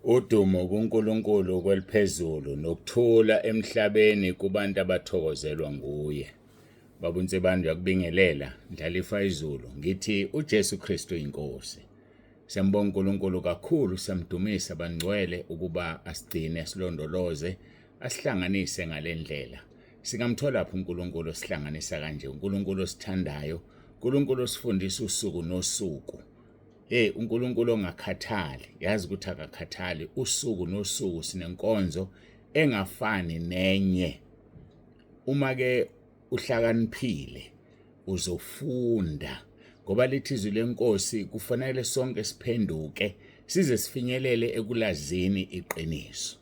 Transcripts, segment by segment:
Udumo kuNkulunkulu kweliphezulu nokuthula emhlabeni kubantu abathokozelwa nguye. Baba uNsibande uyakubingelela, Ndlalifa izulu, ngithi uJesu Kristu inkosi. Siyambonga uNkulunkulu kakhulu, siyamdumisa bangcwele ukuba asigcine, asilondoloze, asihlanganise ngalendlela. Singamtholaphi uNkulunkulu osihlanganisa kanje, uNkulunkulu osithandayo, uNkulunkulu osifundisa usuku nosuku. Hey uNkulunkulu ongakhathali, yazi ukuthi akakhathali, usuku nosuku sinenkonzo engafani nenye. Uma ke uhlakaniphile uzofunda ngoba lithi izwi lenkosi kufanele sonke siphenduke size sifinyelele ekulazini iqiniso.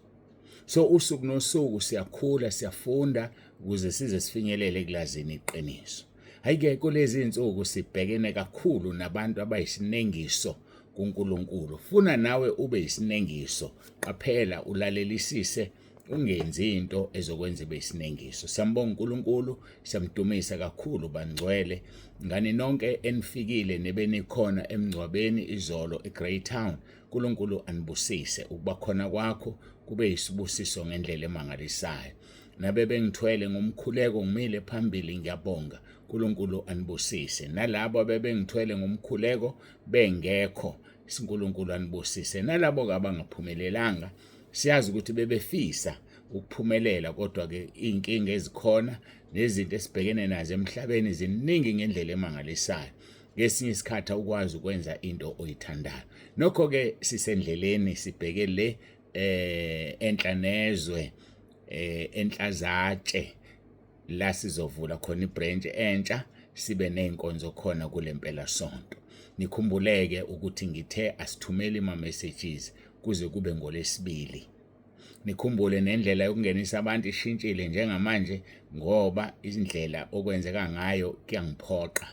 So usuku nosuku siyakhula siyafunda ukuze size sifinyelele ekulazini iqiniso. Hayi-ke kulezi zinsuku sibhekene kakhulu nabantu abayisinengiso kuNkulunkulu. Funa nawe ube yisinengiso. Qaphela ulalelisise ungenzi into ezokwenza ibe isinengiso. Siyambonga uNkulunkulu, siyamdumisa kakhulu bangcwele. Ngani nonke enifikile nebenikhona emngcwabeni izolo eGreytown. uNkulunkulu anibusise ukuba khona kwakho kube yisibusiso ngendlela emangalisayo. Nabebengithwele ngomkhuleko ngimile phambili ngiyabonga. uNkulunkulu anibusise. Nalabo abebengithwele ngomkhuleko bengekho, uNkulunkulu anibusise. Nalabo abangaphumelelanga siyazi ukuthi bebefisa ukuphumelela kodwa ke inkinga ezikhona nezinto esibhekene nazo emhlabeni ziningi ngendlela emangalisayo. Ngesinye isikhathi awukwazi ukwenza into oyithandayo. Nokho ke sisendleleni sibheke le enhla nezwe enhlazatshe la sizovula khona ibranch entsha sibe nezinkonzo khona kule mpela sonto. Nikhumbuleke ukuthi ngithe asithumeli ama messages kuze kube ngolesibili. Nikhumbule nendlela yokungenisa abantu ishintshile njengamanje ngoba indlela okwenzeka ngayo kuyangiphoqa.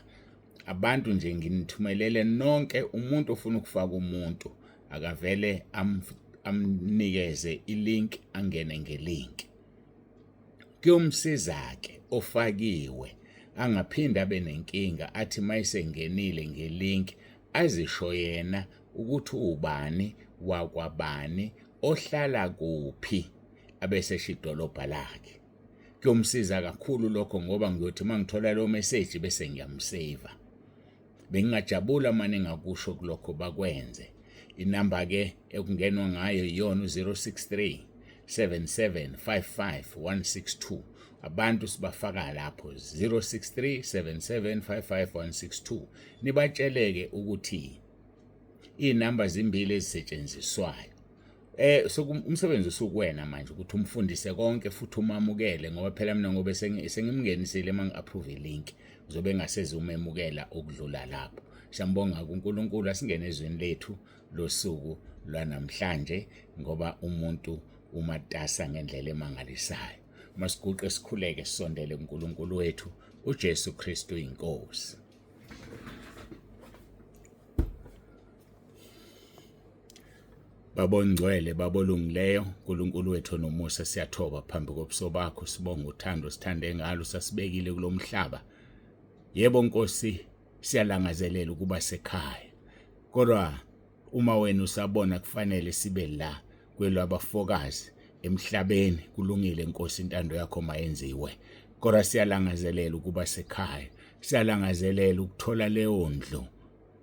Abantu nje nginithumelele nonke umuntu ofuna ukufaka umuntu akavele amnikeze ilink angene ngelink. Kuyomsiza-ke ofakiwe angaphinde abe nenkinga athi mayesengenile ngelink azisho yena ukuthi uwubani wakwabani ohlala kuphi abesesho idolobha lakhe. Kuyomsiza kakhulu lokho ngoba ngiyothi uma ngithola leyo message bese ngiyamseva. Bengingajabula uma ningakusho kulokho bakwenze. Inamba ke ekungenwa ngayo iyona u-063 7755 162. Abantu sibafaka lapho 063 7755 162. Nibatsheleke ukuthi iy'namba zimbili ezisetshenziswayo. Umsebenzi usukuwena manje ukuthi umfundise konke futhi umamukele ngoba phela mina ngobe sengimngenisile uma ngi-approve ilink ngizobe ngaseze umemukela okudlula lapho. Siyambonga kuNkulunkulu asingene ezweni lethu losuku lwanamhlanje ngoba umuntu umatasa ngendlela emangalisayo. Masiguqe sikhuleke sisondele kuNkulunkulu wethu uJesu Kristu inkosi. Baba ongcwele, Baba olungileyo, uNkulunkulu wethu onomusa, siyathoba phambi kobuso bakho, sibonga uthando sithande ngalo sasibekile kulomhlaba. Yebo Nkosi, siyalangazelela ukuba sekhaya. Kodwa uma wena usabona kufanele sibe la kwelwabafokazi emhlabeni, kulungile Nkosi, intando yakho mayenziwe. Kodwa siyalangazelela ukuba sekhaya, siyalangazelela ukuthola leyo ndlu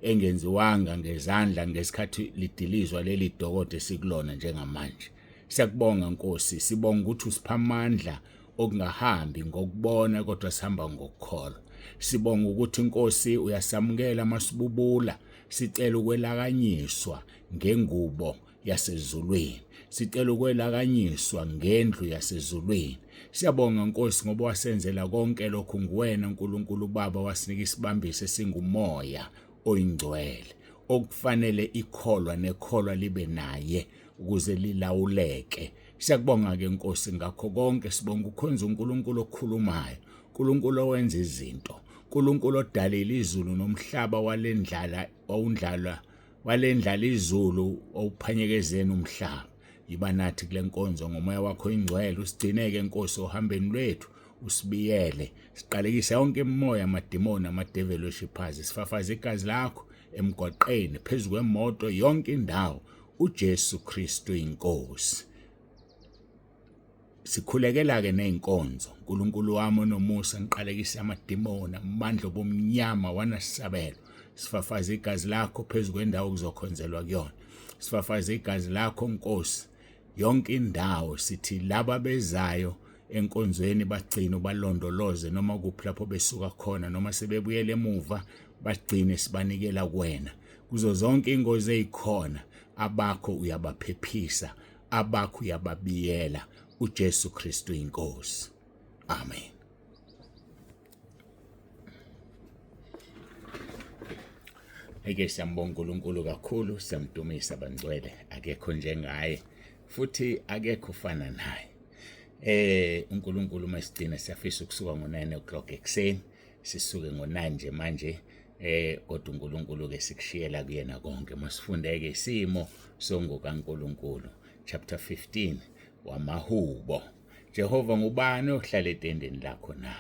engenziwanga ngezandla ngesikhathi lidilizwa leli dokode esikulona njengamanje. Siyakubonga Nkosi, sibonga ukuthi usipha amandla okungahambi ngokubona kodwa sihamba ngokukholwa. Sibonga ukuthi Nkosi uyasamukela masibubula, sicela ukwelakanyiswa ngengubo yasezulwini. Sicela ukwelakanyiswa ngendlu yasezulwini. Siyabonga Nkosi ngoba wasenzela konke lokhu nguwena uNkulunkulu uBaba wasinika isibambiso esingumoya oyingcwele okufanele ikholwa nekholwa libe naye ukuze lilawuleke. Siyakubonga ke Nkosi ngakho konke, sibonga ukhonza uNkulunkulu okhulumayo, uNkulunkulu owenza izinto, uNkulunkulu odalile izulu nomhlaba walendlala wawundlalwa walendlala izulu owuphanyekezeni umhlaba. Yiba nathi kule nkonzo ngomoya wakho ingcwele, usigcineke Nkosi ohambeni lwethu, usibiyele, siqalekise yonke imimoya, amadimoni, amadevil worshippers, sifafaze igazi lakho emgwaqeni, phezu kwemoto, yonke indawo. uJesu Kristu inkosi. Sikhulekela-ke ney'nkonzo. Nkulunkulu wami onomusa, ngiqalekise amadimoni, amandla obumnyama wanasabelo. Sifafaze igazi lakho phezu kwendawo okuzokhonzelwa kuyona. Sifafaze igazi lakho Nkosi yonke indawo, sithi laba bezayo enkonzweni bagcine ubalondoloze noma kuphi lapho besuka khona, noma sebebuyele emuva bagcine, sibanikela kuwena. Kuzo zonke ingozi ezikhona abakho uyabaphephisa, abakho uyababiyela. uJesu Kristu inkosi. Amen. Eke siyambonga uNkulunkulu kakhulu, siyamdumisa bangcwele, akekho njengaye futhi akekho ufana naye. uNkulunkulu uma sigcina siyafisa ukusuka ngo-9 o'clock ekuseni, sisuke ngo-9 nje manje, kodwa uNkulunkulu ke sikushiyela kuyena konke. Masifundeke isimo songokaNkulunkulu, chapter 15 wamahubo. Jehova, ngubani ohlala etendeni lakho na?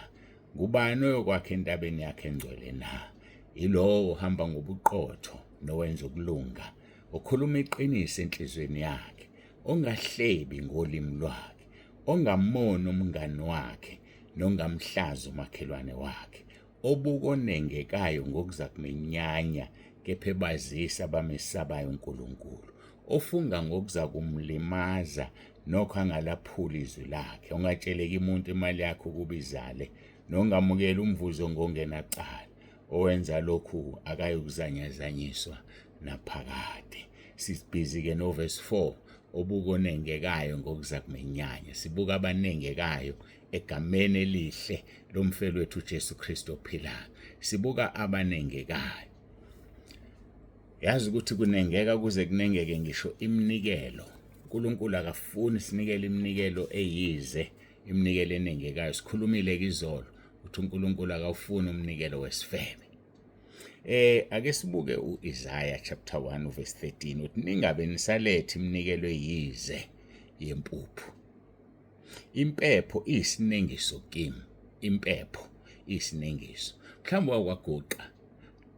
Ngubani oyokwakha entabeni yakhe engcwele na? Yilowo ohamba ngobuqotho nowenza ukulunga, okhuluma iqiniso enhliziyweni yakhe, ongahlebi ngolimi lwakhe, ongamoni umngani wakhe, nongamhlazi umakhelwane wakhe, obuka onengekayo ngokuza kumenyanya, kepha ebazisa abamesabayo uNkulunkulu, ofunga ngokuza kumlimaza, nokho angalaphuli izwi lakhe, ongatsheleki umuntu imali yakhe ukuba izale, nongamukeli umvuzo ngongenacala, owenza lokhu akayukuzanyazanyiswa naphakade. Sibhizi-ke novesi 4, obuka onengekayo ngokuza kumenyanya. Sibuka abanengekayo egameni elihle lomfeli wethu uJesu Kristu ophilayo. Sibuka abanengekayo. Yazi ukuthi kunengeka kuze kunengeke ngisho iminikelo. uNkulunkulu akafuni sinikele iminikelo eyize, iminikelo enengekayo. Sikhulumile izolo ukuthi uNkulunkulu akawufuni umnikelo wesifebe. Ake sibuke uIsaiah chapter 1 verse 13, uthi ningabe nisalethe iminikelo eyize yempuphu. Impepho iyisinengiso kimi, impepho iyisinengiso. Mhlawumbe wakwaguqa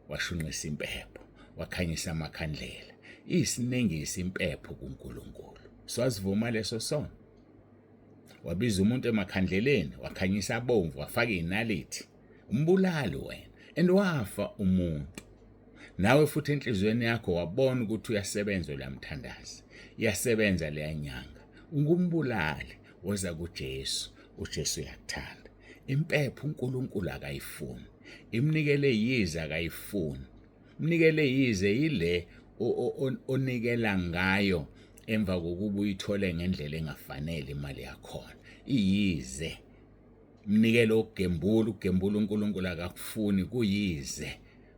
washunqisa impepho, wakhanyisa amakhandlela. Iyisinengiso impepho kuNkulunkulu. Swasivuma leso sono. Wabiza umuntu emakhandleleni, wakhanyisa abomvu, wafaka inalithi. Umbulali wena, and wafa umuntu. Nawe futhi enhliziyweni yakho wabona ukuthi uyasebenza uyamthandaza, iyasebenza leya nyanga. Ungumbulali, woza kuJesu, uJesu uyakuthanda. Impepho uNkulunkulu akayifuni, iminikelo eyize akayifuni. Iminikelo eyize yile onikela ngayo emva kokuba uyithole ngendlela engafanele imali yakhona, iyize. Umnikelo wokugembula, ukugembula uNkulunkulu akakufuni, kuyize.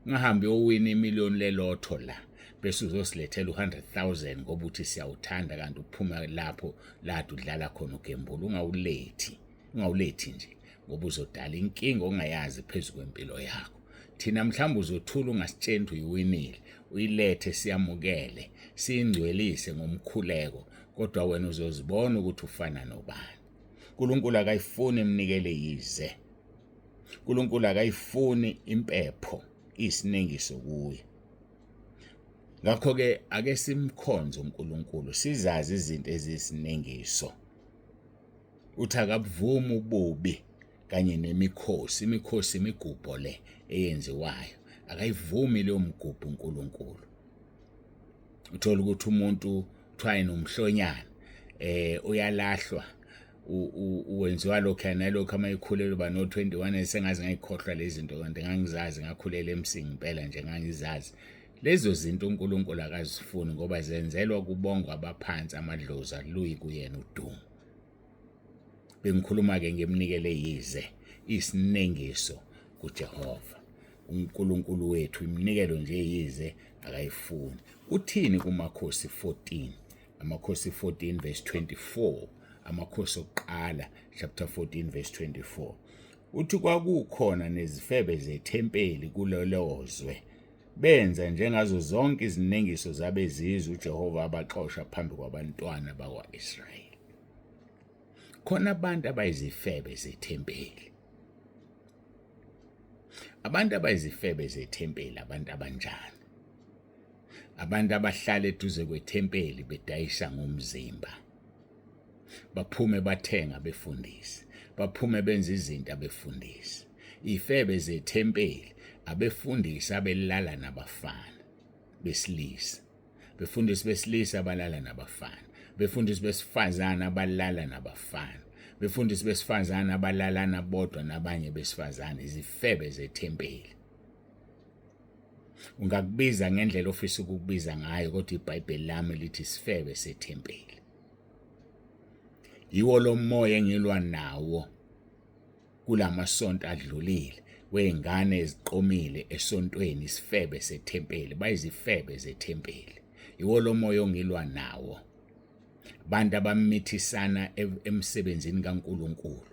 Ungahambi uyowina imiliyoni lelotho la bese uzosilethela u-100,000 ngoba uthi siyawuthanda, kanti uphuma lapho lade udlala khona ugembula. Ungawulethi, ungawulethi nje ngoba uzodala inkinga ongayazi phezu kwempilo yakho. Thina mhlawumbe uzothula ungasitsheni ukuthi uyiwinile, uyilethe siyamukele, siyingcwelise ngomkhuleko, kodwa wena uzozibona ukuthi ufana nobani. uNkulunkulu akayifuni iminikelo eyize. uNkulunkulu akayifuni impepho, isinengiso kuye. Ngakho-ke ake simkhonze uNkulunkulu, sizazi izinto eziyisinengiso. Uthi akabuvumi ububi kanye nemikhosi, imikhosi imigubho le eyenziwayo, akayivumi leyo mgubho uNkulunkulu. Uthola ukuthi umuntu kuthiwa yena umhlonyana, uyalahlwa, uwenziwa lokhu nalokhu, uma ekhulelwe uba no-21. Sengaze ngayikhohlwa lezi zinto, kanti ngangizazi, ngakhulela eMsinga impela nje, ngangizazi lezo zinto. uNkulunkulu akazifuni ngoba zenzelwa kubongwa abaphansi, amadlozi, aluyi kuyena udumo. Bengikhuluma-ke ngeminikelo eyize, isinengiso kuJehova uNkulunkulu wethu. Iminikelo nje eyize akayifuni. Uthini kuMakhosi 14? Amakhosi 14 verse 24, Amakhosi okuqala chapter 14 verse 24, uthi kwakukhona nezifebe zethempeli kulelo zwe, benza njengazo zonke izinengiso zabezizwe uJehova abaxosha phambi kwabantwana bakwa-Israyeli. Khona abantu abayizifebe zethempeli. Abantu abayizifebe zethempeli, abantu abanjani? Abantu abahlala eduze kwethempeli bedayisa ngomzimba. Baphume bathenga abefundisi, baphume benza izinto abefundisi. Ifebe zethempeli, abefundisi abelala nabafana besilisa. Befundisi besilisa abalala nabafana, befundisi besifazane abalala nabafana, befundisi besifazane abalalana bodwa nabanye besifazane, izifebe zethempeli. Ungakubiza ngendlela ofisa ukukubiza ngayo, kodwa iBhayibheli lami lithi isifebe sethempeli. Yiwo lo moya engilwa nawo kulamasonto adlulile wey'ngane eziqomile esontweni, isifebe sethempeli, bayizifebe zethempeli. Yiwo lo moya ongilwa nawo. Abantu abamithisana emsebenzini kaNkulunkulu,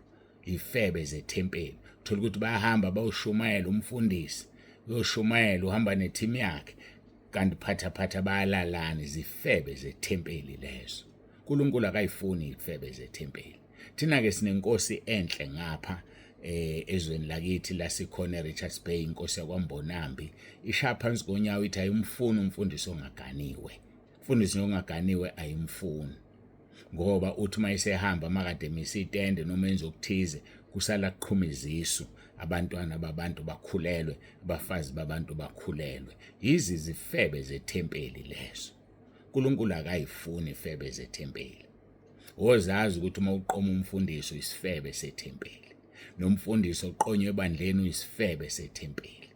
ifebe zethempeli. Uthola ukuthi bayahamba bayoshumayela, umfundisi uyoshumayela, uhamba nethimu yakhe, kanti phathaphatha bayalalana. Izifebe zethempeli lezo. uNkulunkulu akayifuni izifebe zethempeli. Thina-ke sinenkosi enhle ngapha ezweni lakithi lasikhona eRichards Bay, inkosi yakwaMbonambi ishaya phansi konyawo ithi ayimfuni umfundisi ongaganiwe. Umfundisi ongaganiwe ayimfuni, ngoba uthi uma esehamba makade emisa itende noma enza okuthize, kusala kuqhuma izisu, abantwana babantu bakhulelwe, abafazi babantu bakhulelwe. Yizi zifebe zethempeli lezo. uNkulunkulu akayifuni ifebe zethempeli. Wozazi ukuthi uma uqoma umfundisi uyisifebe sethempeli, nomfundisi oqonywe ebandleni uyisifebe sethempeli.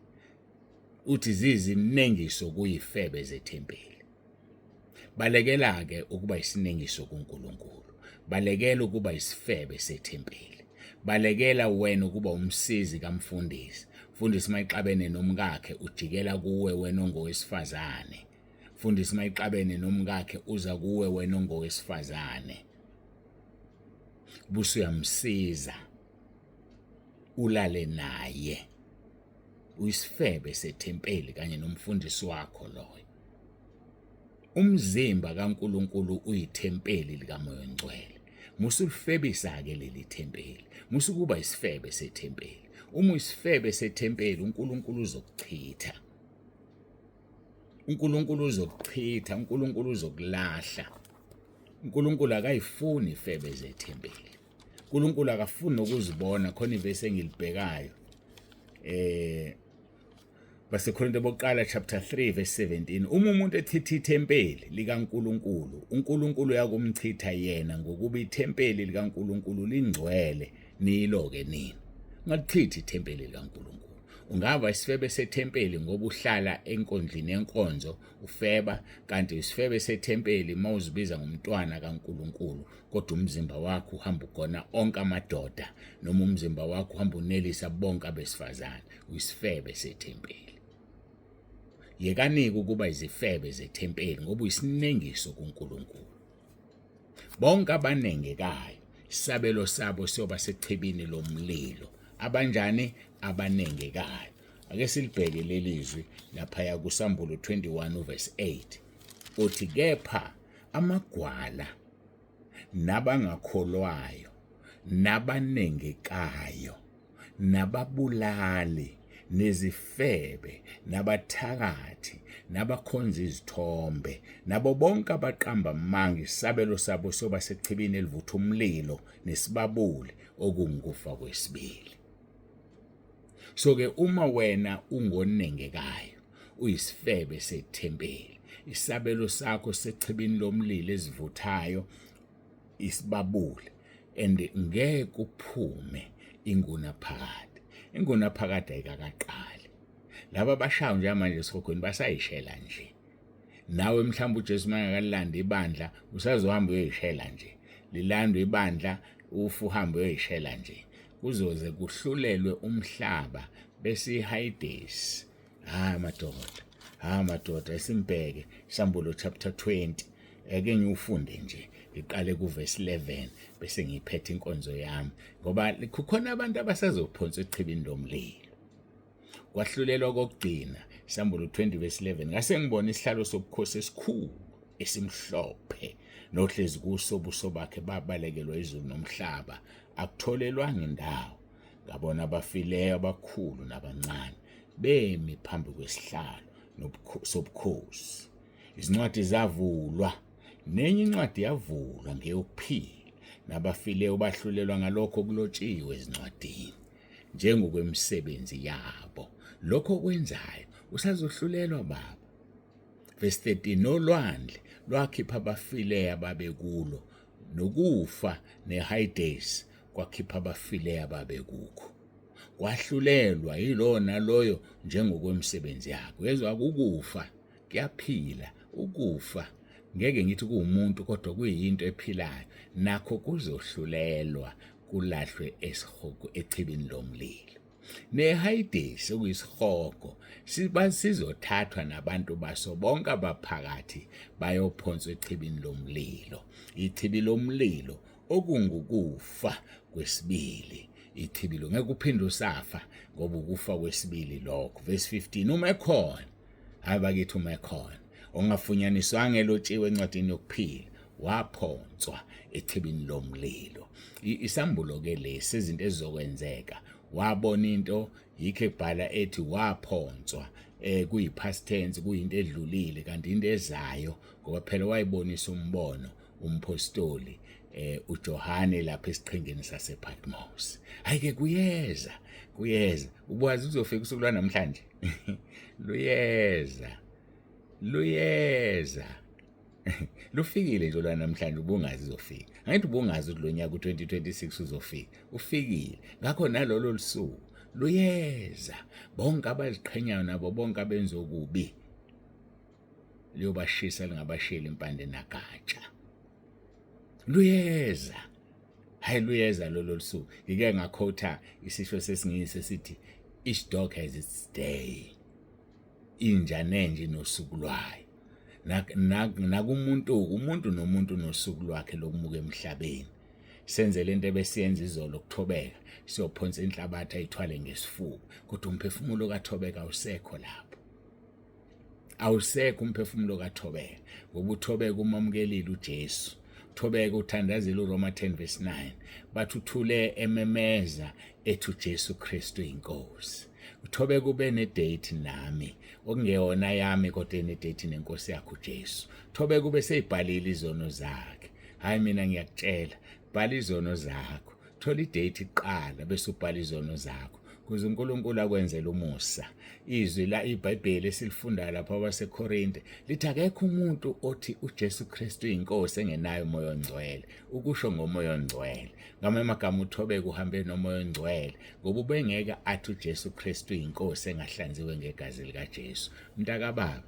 Uthi zizinengiso kuyifebe zethempeli. Balekela-ke ukuba isinengiso kuNkulunkulu. Balekela ukuba isifebe sethempeli. Balekela wena ukuba umsizi kamfundisi. Mfundisi mayixabene nomkakhe ujikela kuwe wena ongowesifazane. Mfundisi mayixabene nomkakhe uza kuwe wena ongowesifazane. Ubusuyamsiza ulale naye. Uyisifebe sethempeli kanye nomfundisi wakho loyo. Umzimba kaNkulunkulu uyithempeli likaMoya oNgcwele. Musulifebisa-ke leli thempeli. Musukuba isifebe sethempeli. Uma uyisifebe sethempeli, uNkulunkulu uzokuchitha. uNkulunkulu uzokuchitha, uNkulunkulu uzokulahla. uNkulunkulu akayifuni ifebe zethempeli. uNkulunkulu akafuni nokuzibona. Khona ivesi engilibhekayo. BaseKorinte bokuqala chapter 3 verse 17, uma umuntu echitha ithempeli likaNkulunkulu, uNkulunkulu uyakumchitha yena, ngokuba ithempeli likaNkulunkulu lingcwele, niyilo-ke nina. Ungalichithi ithempeli likaNkulunkulu. Ungaba isifebe sethempeli ngoba uhlala enkondlini yenkonzo ufeba, kanti isifebe sethempeli uma uzibiza ngomntwana kaNkulunkulu, kodwa umzimba wakho uhamba ugona onke amadoda, noma umzimba wakho uhamba unelisa bonke abesifazane. Uyisifebe sethempeli. Yekanike ukuba izifebe zethempeli, ngoba uyisinengiso kuNkulunkulu. Bonke abanengekayo isabelo sabo siyoba sechibini lomlilo. Abanjani? Abanengekayo. Ake silibheke leli zwi laphaya kuSambulo 21 verse 8. Uthi kepha amagwala nabangakholwayo nabanengekayo nababulali nezifebe nabathakathi nabakhonza izithombe nabo bonke abaqamba amanga, isabelo sabo soba sechibini elivutha umlilo nesibabuli, okungukufa kwesibili. So ke uma wena ungonengekayo, uyisifebe sethempeli, isabelo sakho sechibini lomlilo ezivuthayo isibabule, and ngeke uphume ingunaphakade. Ingunaphakade ayikakaqali. Laba abashayo njengamanje esihogweni basayishela nje. Nawe mhlawumbe uJesu mangakalilanda ibandla usazohamba uyoyishela nje. Lilandwe ibandla ufu uhambe uyoyishela nje. Kuzoze kuhlulelwe umhlaba bese iHades. Hayi madoda, hayi madoda, esimbheke Sambulo chapter 20. Eke ngiwufunde nje, ngiqale kuverse 11 bese ngiphethe inkonzo yami, ngoba kukhona abantu abasazophonsa echibini lomlilo. Kwahlulelwa kokugcina, Sambulo 20 verse 11. Ngase ngibona isihlalo sobukhosi esikhulu esimhlophe nohlezi kuso, ubuso bakhe babalekelwa izulu nomhlaba, akutholelwanga indawo. Ngabona abafileyo abakhulu nabancane bemi phambi kwesihlalo sobukhosi. Izincwadi zavulwa, nenye incwadi yavulwa ngeyokuphila, nabafileyo bahlulelwa ngalokho okulotshiwe ezincwadini njengokwemisebenzi yabo. Lokho okwenzayo usazohlulelwa baba. Verse 13, nolwandle lwakhipha abafileyo ababekulo, nokufa neHayidesi kwakhipha abafileyo ababekukho. Kwahlulelwa yilowo naloyo njengokwemisebenzi yakhe. Uyezwa, ukufa kuyaphila, ukufa ngeke ngithi kuwumuntu kodwa kuyinto ephilayo, nakho kuzohlulelwa kulahlwe esihogo echibini lomlilo. NeHayidesi okuyisihogo sizothathwa nabantu baso bonke abaphakathi bayophonswa echibini lomlilo. Ichibi lomlilo okungukufa kwesibili. Ichibi lo ngeke uphinde usafa ngoba ukufa kwesibili lokho. Verse 15, uma ekhona, hayi bakithi, uma ekhona ongafunyaniswanga elotshiwe encwadini yokuphila waphonswa echibini lomlilo. Isambulo ke lesi izinto ezizokwenzeka. Wabona into yikho ebhala ethi waphonswa, kuyi past tense, kuyinto edlulile kanti into ezayo, ngoba phela wayibonisa umbono umpostoli uJohane lapha esiqhingini sasePatmos. Hayi ke kuyeza, kuyeza. Ubwazi uzofika usuku lwanamhlanje. Luyeza, luyeza. Lufikile nje lwanamhlanje, ubungazi uzofika. Angithi ubungazi ukuthi lo nyaka u2026 uzofika. Ufikile. Ngakho nalolo lusuku luyeza. Bonke abaziqhenyayo nabo bonke abenza okubi liyobashisa lingabashiyeli impande nagatsha. Luyeza. Hayi luyeza lolo lusuku. Ngike ngakhotha isisho sesiNgisi esithi each dog has its day. Inja nenje nosuku lwayo. Nakumuntu, umuntu nomuntu nosuku lwakhe lokumuka emhlabeni. Senze lento ebesiyenza izolo kuThobeka, siyophonsa inhlabathi ayithwale ngesifuba, kodwa umphefumulo kaThobeka awusekho lapho. Awusekho umphefumulo kaThobeka, ngoba uThobeka umamukelile uJesu. Thobeka uthandazile uRoma 10 verse 9, bathi uthule ememeza ethi uJesu Kristu inkosi. Uthobeka ube nedate nami okungeyona yami kodwa enedate nenkosi yakho uJesu. Thobeka ube seyibhalile izono zakhe. Hayi mina ngiyakutshela, bhala izono zakho, thola idate iqala bese ubhala izono zakho kuze uNkulunkulu akwenzele umusa. Izwi la iBhayibheli esilifundayo lapha kwabaseKorinte lithi akekho umuntu othi uJesu Kristu inkosi engenayo umoya ongcwele, ukusho ngomoya ongcwele. Ngamanye amagama uThobeka uhambe nomoya ongcwele ngoba ubengeke athi uJesu Kristu inkosi engahlanziwe ngegazi likaJesu. Mntakababa,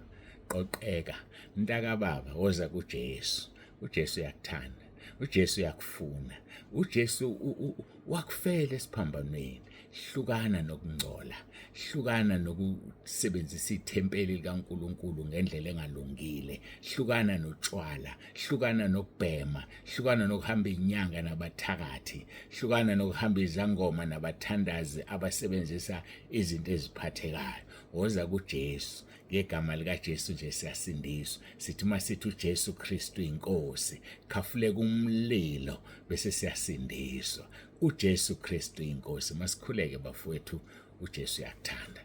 qoqeka. Mntakababa, woza kuJesu. uJesu uyakuthanda, uJesu uyakufuna, uJesu wakufela esiphambanweni. Hlukana nokungcola, hlukana nokusebenzisa ithempeli likaNkulunkulu ngendlela engalungile, hlukana notshwala, hlukana nokubhema, hlukana nokuhamba inyanga nabathakathi, hlukana nokuhamba izangoma nabathandazi abasebenzisa izinto eziphathekayo. Woza kuJesu. Ngegama likaJesu nje siyasindiswa. Sithi uma sithi uJesu Kristu inkosi, khafuleka umlilo bese siyasindiswa. uJesu Kristu inkosi. Masikhuleke bafowethu, uJesu uyakuthanda.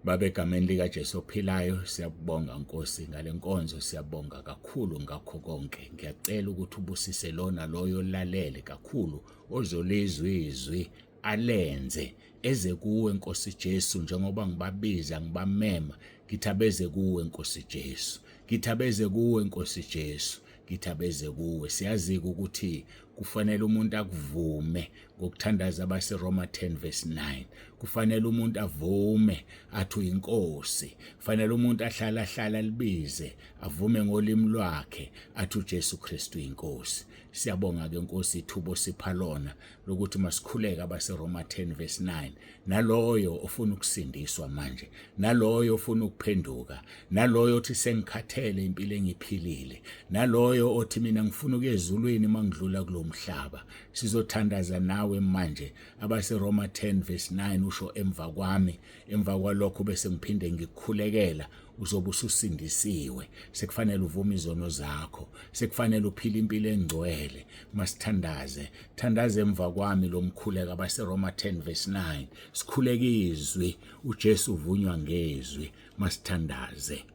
Baba, egameni likaJesu ophilayo, siyakubonga Nkosi ngale nkonzo, siyabonga kakhulu ngakho konke. Ngiyacela ukuthi ubusise lona loyo olalele kakhulu, ozolizwa izwi alenze, eze kuwe Nkosi Jesu, njengoba ngibabiza ngibamema, ngithi abeze kuwe Nkosi Jesu, ngithi abeze kuwe Nkosi Jesu, ngithi abeze kuwe. Siyazi-ke ukuthi kufanele umuntu akuvume ngokuthandaza abaseRoma 10 verse 9. Kufanele umuntu avume athi uyinkosi, kufanele umuntu ahlala ahlala alibize avume ngolimi lwakhe athi uJesu Kristu uyinkosi. Siyabonga ke Nkosi ithuba osipha lona lokuthi masikhuleke abaseRoma 10 verse 9, naloyo ofuna ukusindiswa manje, naloyo ofuna ukuphenduka, naloyo othi sengikhathele impilo engiphilile, naloyo othi mina ngifuna ukuya ezulwini mangidlula kulo kulomhlaba. Sizothandaza nawe manje. AbaseRoma 10 verse 9 usho emva kwami, emva kwalokho bese ngiphinde ngikukhulekela, uzobe ususindisiwe. Sekufanele uvume izono zakho, sekufanele uphile impilo engcwele. Masithandaze, thandaza emva kwami lo mkhuleko, abaseRoma 10 verse 9. Sikhuleka izwi, uJesu uvunywa ngezwi. Masithandaze.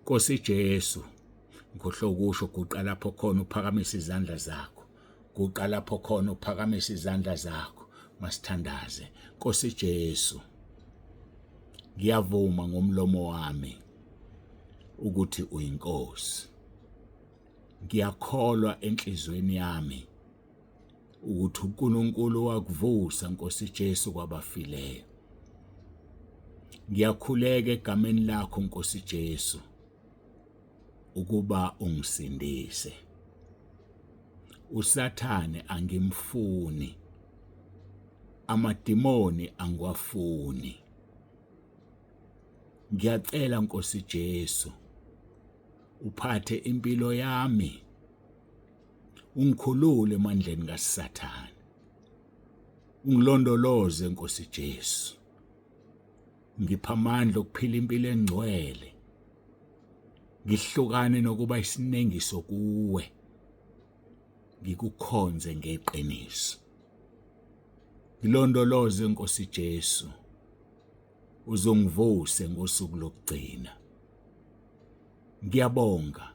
Nkosi Jesu, ngikhohlwa ukusho, guqa lapho khona uphakamise izandla zakho. Guqa lapho khona uphakamise izandla zakho. Masithandaze. Nkosi Jesu, ngiyavuma ngomlomo wami ukuthi uyinkosi. Ngiyakholwa enhlizweni yami ukuthi uNkulunkulu wakuvusa Nkosi Jesu kwabafileyo. Ngiyakhuleka egameni lakho Nkosi Jesu ukuba ungisindise. USathane angimfuni. Amadimoni angiwafuni. Ngiyacela Nkosi Jesu uphathe impilo yami, ungikhulule emandleni kaSathane, ungilondoloze Nkosi Jesu, ngipha amandla okuphila impilo engcwele, ngihlukane nokuba isinengiso kuwe, ngikukhonze ngeqiniso. Ngilondoloze Nkosi Jesu, uzongivuse ngosuku lokugcina. Ngiyabonga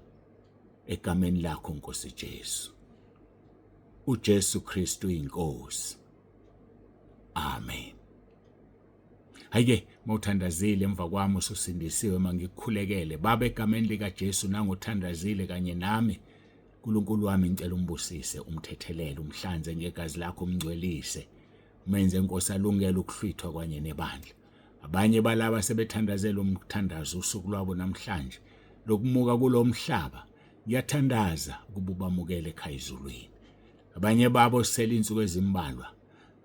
egameni lakho Nkosi Jesu. uJesu Kristu inkosi. Amen. Hayike mawuthandazile emva kwami ususindisiwe, mangikukhulekele Baba egameni lika Jesu. Nangothandazile kanye nami, uNkulunkulu wami, ngicela umbusise, umthethelele, umhlanze ngegazi lakho, umngcwelise, umenze Nkosi alungele ukuhlwithwa kwanye nebandla. Abanye balaba sebethandazela umthandazo usuku lwabo namhlanje lokumuka kulomhlaba, ngiyathandaza ukuba ubamukele ekhaya ezulwini. Abanye babo sisele insuku ezimbalwa,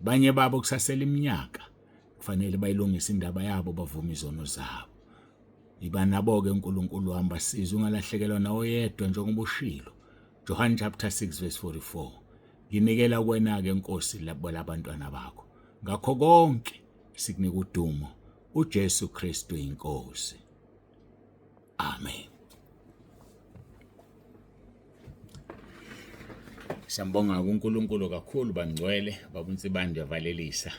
abanye babo kusasele iminyaka, kufanele bayilungise indaba yabo, bavume izono zabo. Iba nabo-ke uNkulunkulu wami, basize, ungalahlekelwa nawoyedwa njengoba ushilo John chapter 6 verse 44. Nginikela kuwena-ke Nkosi labo labantwana bakho, ngakho konke sikunika udumo, uJesu Kristu inkosi. Amen. Siyambonga kuNkulunkulu kakhulu bangcwele. Baba uNsibande uyavalelisa,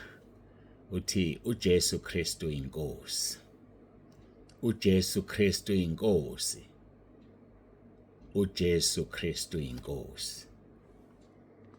uthi uJesu Kristu inkosi, uJesu Kristu inkosi, uJesu Kristu inkosi.